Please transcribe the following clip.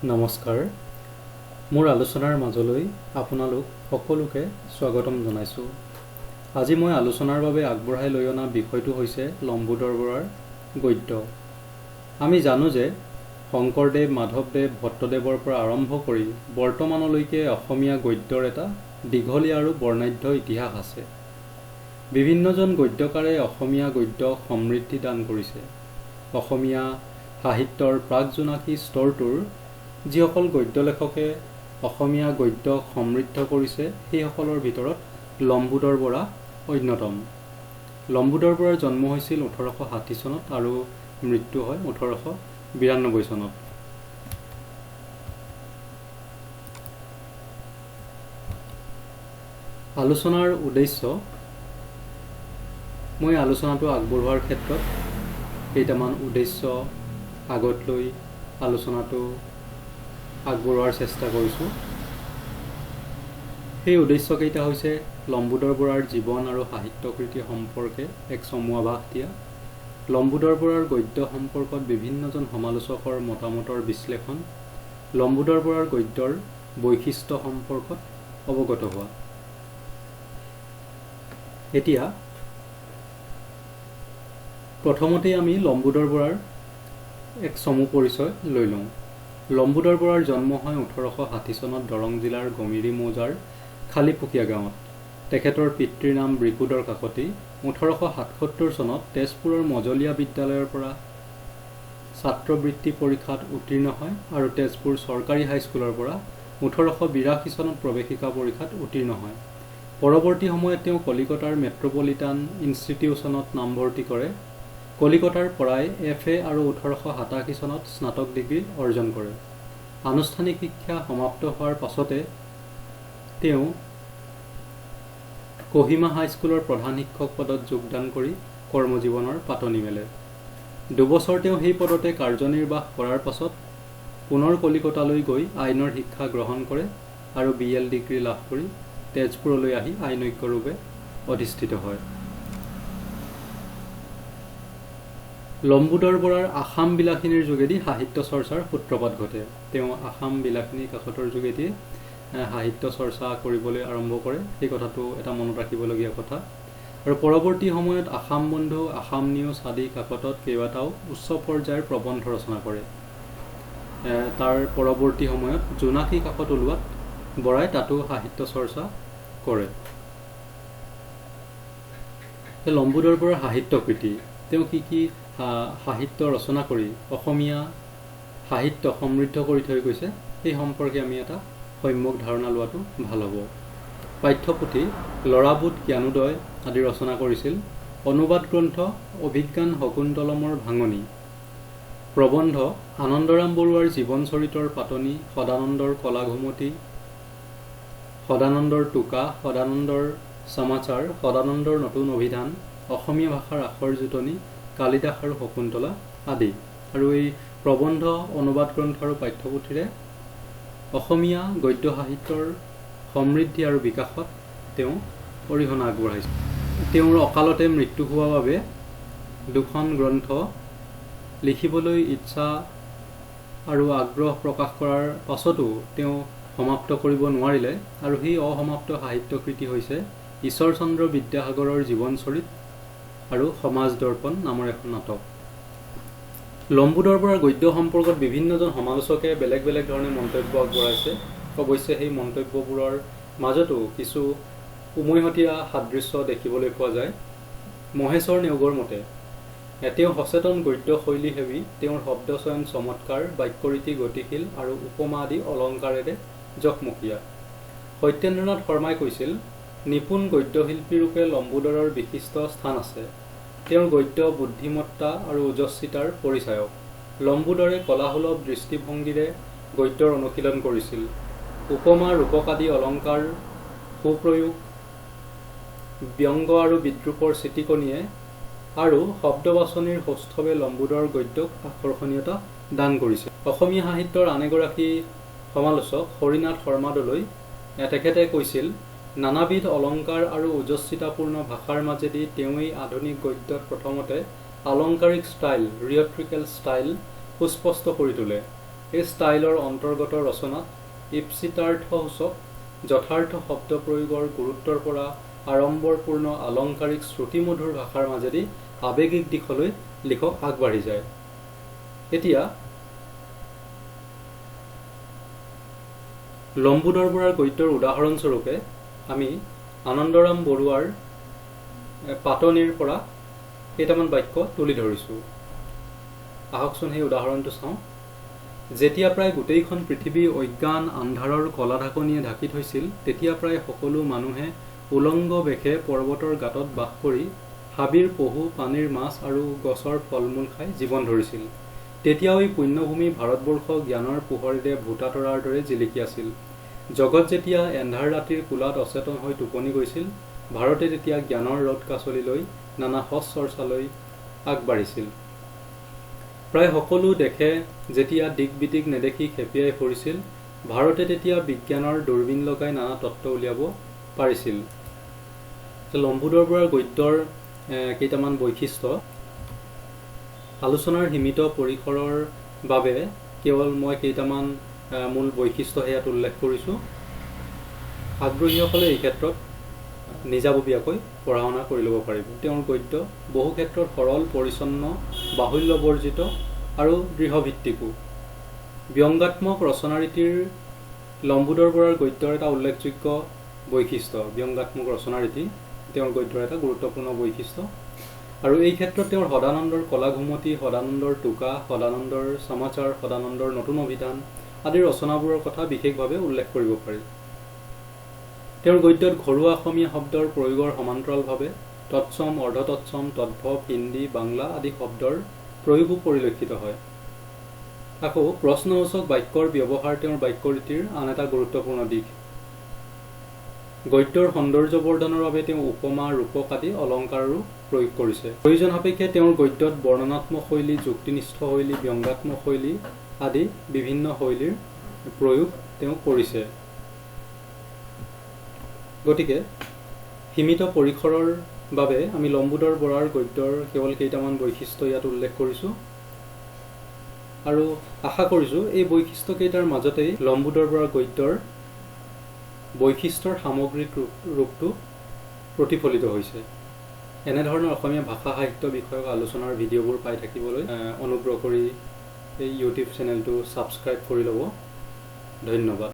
নমস্কাৰ, মোৰ আলোচনাৰ মাজলৈ আপোনালোক সকলোকে স্বাগতম জনাইছোঁ। আজি মই আলোচনাৰ বাবে আগবঢ়াই লৈ অনা বিষয়টো হৈছে লম্বোদৰ বৰাৰ গদ্য। আমি জানো যে শংকৰদেৱ, মাধৱদেৱ, ভট্টদেৱৰ পৰা আৰম্ভ কৰি বৰ্তমানলৈকে অসমীয়া গদ্যৰ এটা দীঘলীয়া আৰু বৰ্ণাঢ্য ইতিহাস আছে। বিভিন্নজন গদ্যকাৰে অসমীয়া গদ্যক সমৃদ্ধি দান কৰিছে। অসমীয়া সাহিত্যৰ প্ৰাকজোনাকী স্তৰটোৰ যিসকল গদ্য লেখকে অসমীয়া গদ্যক সমৃদ্ধ কৰিছে, সেইসকলৰ ভিতৰত লম্বোদৰ বৰা অন্যতম। লম্বোদৰ বৰাৰ জন্ম হৈছিল 1860 চনত আৰু মৃত্যু হয় 1892 চনত। আলোচনাৰ উদ্দেশ্য, মই আলোচনাটো আগবঢ়োৱাৰ ক্ষেত্ৰত কেইটামান উদ্দেশ্য আগত লৈ আলোচনাটো আগবঢ়োৱাৰ চেষ্টা কৰিছোঁ। সেই উদ্দেশ্যকেইটা হৈছে লম্বোদৰ বৰাৰ জীৱন আৰু সাহিত্যকৃতি সম্পৰ্কে এক চমু আভাস দিয়া, লম্বোদৰ বৰাৰ গদ্য সম্পৰ্কত বিভিন্নজন সমালোচকৰ মতামতৰ বিশ্লেষণ, লম্বোদৰ বৰাৰ গদ্যৰ বৈশিষ্ট্য সম্পৰ্কত অৱগত হোৱা। এতিয়া প্ৰথমতেই আমি লম্বোদৰ বৰাৰ এক চমু পৰিচয় লৈ লওঁ। লম্বোদৰ বৰাৰ জন্ম হয় 1860 চনত দৰং জিলাৰ গমিৰি মৌজাৰ খালীপুকীয়া গাঁৱত। তেখেতৰ পিতৃৰ নাম বৃকোদৰ কাকতি। 1877 চনত তেজপুৰৰ মজলীয়া বিদ্যালয়ৰ পৰা ছাত্ৰবৃত্তি পৰীক্ষাত উত্তীৰ্ণ হয় আৰু তেজপুৰ চৰকাৰী হাইস্কুলৰ পৰা 1882 চনত প্ৰৱেশিকা পৰীক্ষাত উত্তীৰ্ণ হয়। পৰৱৰ্তী সময়ত তেওঁ কলিকতাৰ মেট্ৰপলিটান ইনষ্টিটিউচনত নামভৰ্তি কৰে। কলিকতাৰ পৰাই এফ এ আৰু 1887 চনত স্নাতক ডিগ্ৰী অৰ্জন কৰে। আনুষ্ঠানিক শিক্ষা সমাপ্ত হোৱাৰ পাছতে তেওঁ কহিমা হাইস্কুলৰ প্ৰধান শিক্ষক পদত যোগদান কৰি কৰ্মজীৱনৰ পাতনি মেলে। দুবছৰ তেওঁ সেই পদতে কাৰ্যনিৰ্বাহ কৰাৰ পাছত পুনৰ কলিকতালৈ গৈ আইনৰ শিক্ষা গ্ৰহণ কৰে আৰু বি এল ডিগ্ৰী লাভ কৰি তেজপুৰলৈ আহি আইনজ্ঞৰূপে অধিষ্ঠিত হয়। লম্বোদৰ বৰাৰ আসাম বিলাসিনীৰ যোগেদি সাহিত্য চৰ্চাৰ সূত্ৰপাত ঘটে। তেওঁ আসাম বিলাসিনী কাকতৰ যোগেদি সাহিত্য চৰ্চা কৰিবলৈ আৰম্ভ কৰে, সেই কথাটো এটা মনত ৰাখিবলগীয়া কথা। আৰু পৰৱৰ্তী সময়ত আসাম বন্ধু, আসাম নিউজ আদি কাকতত কেইবাটাও উচ্চ পৰ্যায়ৰ প্ৰবন্ধ ৰচনা কৰে। তাৰ পৰৱৰ্তী সময়ত জোনাকী কাকত ওলোৱাত বৰাই তাতো সাহিত্য চৰ্চা কৰে। লম্বোদৰ বৰাৰ সাহিত্যকৃতি, তেওঁ কি কি সাহিত্য ৰচনা কৰি অসমীয়া সাহিত্য সমৃদ্ধ কৰি থৈ গৈছে, সেই সম্পৰ্কে আমি এটা সম্যক ধাৰণা লোৱাটো ভাল হ'ব। পাঠ্যপুথি ল'ৰাবোধ জ্ঞানোদয় আদি ৰচনা কৰিছিল। অনুবাদ গ্ৰন্থ অভিজ্ঞান শকুন্তলমৰ ভাঙনি, প্ৰবন্ধ আনন্দৰাম বৰুৱাৰ জীৱন চৰিতৰ পাতনি, সদানন্দৰ কলাঘুমতি, সদানন্দৰ টোকা, সদানন্দৰ সমাচাৰ, সদানন্দৰ নতুন অভিধান, অসমীয়া ভাষাৰ আখৰ জোঁটনি, কালিদাস আৰু শকুন্তলা আদি। আৰু এই প্ৰবন্ধ, অনুবাদ গ্ৰন্থ আৰু পাঠ্যপুথিৰে অসমীয়া গদ্য সাহিত্যৰ সমৃদ্ধি আৰু বিকাশত তেওঁ অৰিহণা আগবঢ়াইছে। তেওঁৰ অকালতে মৃত্যু হোৱা বাবে দুখন গ্ৰন্থ লিখিবলৈ ইচ্ছা আৰু আগ্ৰহ প্ৰকাশ কৰাৰ পাছতো তেওঁ সমাপ্ত কৰিব নোৱাৰিলে আৰু সেই অসমাপ্ত সাহিত্যকৃতি হৈছে ঈশ্বৰচন্দ্ৰ বিদ্যাসাগৰৰ জীৱন চৰিত আৰু সমাজ দৰ্পণ নামৰ এখন নাটক। লম্বোদৰ বৰাৰ গদ্য সম্পৰ্কত বিভিন্নজন সমালোচকে বেলেগ বেলেগ ধৰণে মন্তব্য আগবঢ়াইছে। অৱশ্যে সেই মন্তব্যবোৰৰ মাজতো কিছু উমৈহতীয়া সাদৃশ্য দেখিবলৈ পোৱা যায়। মহেশ্বৰ নেওগৰ মতে তেওঁ সচেতন গদ্য শৈলী সেৱী, তেওঁৰ শব্দচয়ন চমৎকাৰ, বাক্যৰীতি গতিশীল আৰু উপমা আদি অলংকাৰেৰে জকমকীয়া। সত্যেন্দ্ৰনাথ শৰ্মাই কৈছিল, নিপুণ গদ্যশিল্পীৰূপে লম্বোদৰৰ বিশিষ্ট স্থান আছে। তেওঁৰ গদ্য বুদ্ধিমত্তা আৰু ওজস্বিতাৰ পৰিচায়ক। লম্বোদৰে কলাসুলভ দৃষ্টিভংগীৰে গদ্যৰ অনুশীলন কৰিছিল। উপমা, ৰূপক আদি অলংকাৰ সুপ্ৰয়োগ, ব্যংগ আৰু বিদ্ৰূপৰ চিটিকনিয়ে আৰু শব্দ বাছনিৰ সৌষ্ঠৱে লম্বোদৰ গদ্যক আকৰ্ষণীয়তা দান কৰিছে। অসমীয়া সাহিত্যৰ আন এগৰাকী সমালোচক হৰিনাথ শৰ্মাদলৈ তেখেতে কৈছিল, নানাবিধ অলংকাৰ আৰু ওজস্বিতাপূৰ্ণ ভাষাৰ মাজেদি তেওঁৱেই আধুনিক গদ্যত প্ৰথমতে আলংকাৰিক ষ্টাইল, ৰিয়ট্ৰিকেল ষ্টাইল সুস্পষ্ট কৰি তোলে। এই ষ্টাইলৰ অন্তৰ্গত ৰচনাত ঈপ্সিতাৰ্থসূচক যথাৰ্থ শব্দ প্ৰয়োগৰ গুৰুত্বৰ পৰা আড়ম্বৰপূৰ্ণ আলংকাৰিক শ্ৰুতিমধুৰ ভাষাৰ মাজেদি আৱেগিক দিশলৈ লিখক আগবাঢ়ি যায়। এতিয়া লম্বোদৰ বৰাৰ গদ্যৰ উদাহৰণস্বৰূপে আমি আনন্দৰাম বৰুৱাৰ পাতনিৰ পৰা কেইটামান বাক্য তুলি ধৰিছোঁ। আহকচোন সেই উদাহৰণটো চাওঁ। যেতিয়া প্ৰায় গোটেইখন পৃথিৱী অজ্ঞান আন্ধাৰৰ কলা ঢাকনিয়ে ঢাকি থৈছিল, তেতিয়া প্ৰায় সকলো মানুহে উলংগ বেশে পৰ্বতৰ গাঁতত বাস কৰি হাবিৰ পহু, পানীৰ মাছ আৰু গছৰ ফল মূল খাই জীৱন ধৰিছিল। তেতিয়াও এই পুণ্যভূমি ভাৰতবৰ্ষ জ্ঞানৰ পোহৰেৰে ভোটা তৰাৰ দৰে জিলিকি আছিল। জগত যেতিয়া এন্ধাৰ ৰাতিৰ কোলাত অচেতন হৈ টোপনি গৈছিল, ভাৰতে তেতিয়া জ্ঞানৰ ৰদ কাচলি লৈ নানা সজ চৰ্চালৈ আগবাঢ়িছিল। প্ৰায় সকলো দেশে যেতিয়া দিক বিদিক নেদেখি খেপিয়াই ফুৰিছিল, ভাৰতে তেতিয়া বিজ্ঞানৰ দূৰবীণ লগাই নানা তত্ত্ব উলিয়াব পাৰিছিল। লম্বোদৰ বৰাৰ গদ্যৰ কেইটামান বৈশিষ্ট্য আলোচনাৰ সীমিত পৰিসৰৰ বাবে কেৱল মই কেইটামান মূল বৈশিষ্ট্য ইয়াত উল্লেখ কৰিছোঁ। আগ্ৰহীসকলে এই ক্ষেত্ৰত নিজাববীয়াকৈ পঢ়া শুনা কৰি ল'ব পাৰিব। তেওঁৰ গদ্য বহু ক্ষেত্ৰত সৰল, পৰিচ্ছন্ন, বাহুল্যবৰ্জিত আৰু দৃঢ়ভিত্তিকো। ব্যংগাত্মক ৰচনাৰীতিৰ লম্বোদৰ বৰাৰ গদ্যৰ এটা উল্লেখযোগ্য বৈশিষ্ট্য। ব্যংগাত্মক ৰচনাৰীতি তেওঁৰ গদ্যৰ এটা গুৰুত্বপূৰ্ণ বৈশিষ্ট্য। আৰু এই ক্ষেত্ৰত তেওঁৰ সদানন্দৰ কলাঘুমতি, সদানন্দৰ টোকা, সদানন্দৰ সমাচাৰ, সদানন্দৰ নতুন অভিধান আদি ৰচনাবোৰৰ কথা বিশেষভাৱে উল্লেখ কৰিব পাৰি। তেওঁৰ গদ্যত ঘৰুৱা অসমীয়া শব্দৰ প্ৰয়োগৰ সমান্তৰালভাৱে তৎসম, অৰ্ধতৎসম, তদ্ভৱ, হিন্দী, বাংলা আদি শব্দৰ প্ৰয়োগো পৰিলক্ষিত হয়। আকৌ প্ৰশ্নসূচক বাক্যৰ ব্যৱহাৰ তেওঁৰ বাক্যৰীতিৰ আন এটা গুৰুত্বপূৰ্ণ দিশ। গদ্যৰ সৌন্দৰ্য বৰ্ধনৰ বাবে তেওঁ উপমা, ৰূপক আদি অলংকাৰৰো প্ৰয়োগ কৰিছে। প্ৰয়োজন সাপেক্ষে তেওঁৰ গদ্যত বৰ্ণনাত্মক শৈলী, যুক্তিনিষ্ঠ শৈলী, ব্যংগাত্মক শৈলী আদি বিভিন্ন শৈলীৰ প্ৰয়োগ তেওঁ কৰিছে। গতিকে সীমিত পৰিসৰৰ বাবে আমি লম্বোদৰ বৰাৰ গদ্যৰ কেৱল কেইটামান বৈশিষ্ট্য ইয়াত উল্লেখ কৰিছোঁ আৰু আশা কৰিছোঁ এই বৈশিষ্ট্যকেইটাৰ মাজতেই লম্বোদৰ বৰাৰ গদ্যৰ বৈশিষ্ট্যৰ সামগ্ৰিক ৰূপটো প্ৰতিফলিত হৈছে। এনেধৰণৰ অসমীয়া ভাষা সাহিত্য বিষয়ক আলোচনাৰ ভিডিঅ'বোৰ পাই থাকিবলৈ অনুগ্ৰহ কৰি এই ইউটিউব চেনেলটো ছাবস্ক্ৰাইব কৰি ল'ব। ধন্যবাদ।